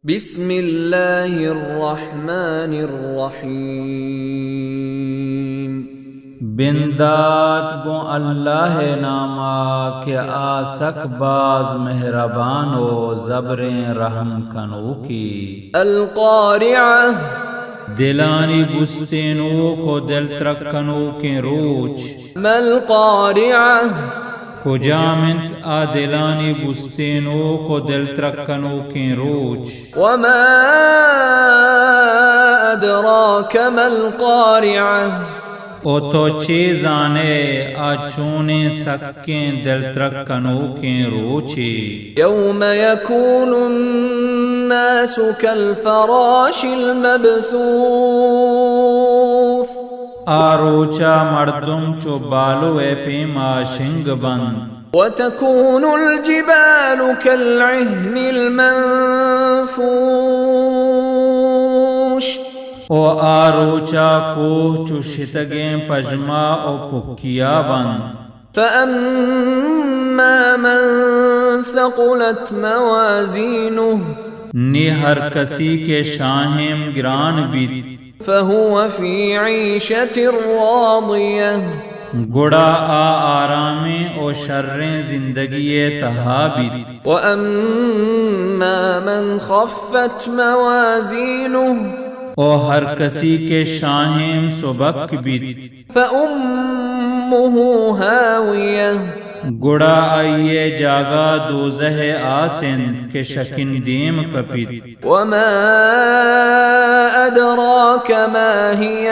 بسم الله الرحمن الرحيم. بندات گوں اللہ ءِ نام ءَ کہ آ سک باز مہربان ءُ زبریں رحم کنوکے۔ القارعة. دلانی بستینوک ءُ دل ترک کنوکیں روچ۔ ما القارعة. کجام انت آ دلانی بستینوک ءُ دل ترک کنوکیں روچ؟ وما أدراك ما القارعة. ءُ تو چے زان ئے آ چونیں سکیں دل ترک کنوکیں روچے؟ يوم يكون الناس كالفراش المبثوث. آ روچ ءَ مردم چو بالو ءِ پیما شنگ بنت۔ وتكون الجبال كالعهن المنفوش. ءُ آ روچ ءَ کوہ چو شتگیں پژما ءُ پکیا بنت۔ فأما من ثقلت موازينه. نی ہر کسی کہ شاہیم گران بیت۔ فهو في عيشة راضية. گڑا آ آرامیں ءُ شریں زندگی ءِ تہا بیت۔ وأما من خفت موازينه. ءُ ہر کسی کہ شاہیم سبک بیت۔ فأمه هاوية. گڑا آئی ءِ جاگہ دوزہ ءِ آس انت کہ شکن دیم کپیت۔ وما أدراك ما هي.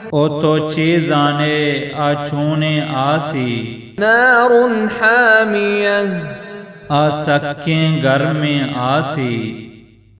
ءُ تو چے زان ئے آ چونیں آسے؟ نار حامية. آ سکیں گرمیں آسے۔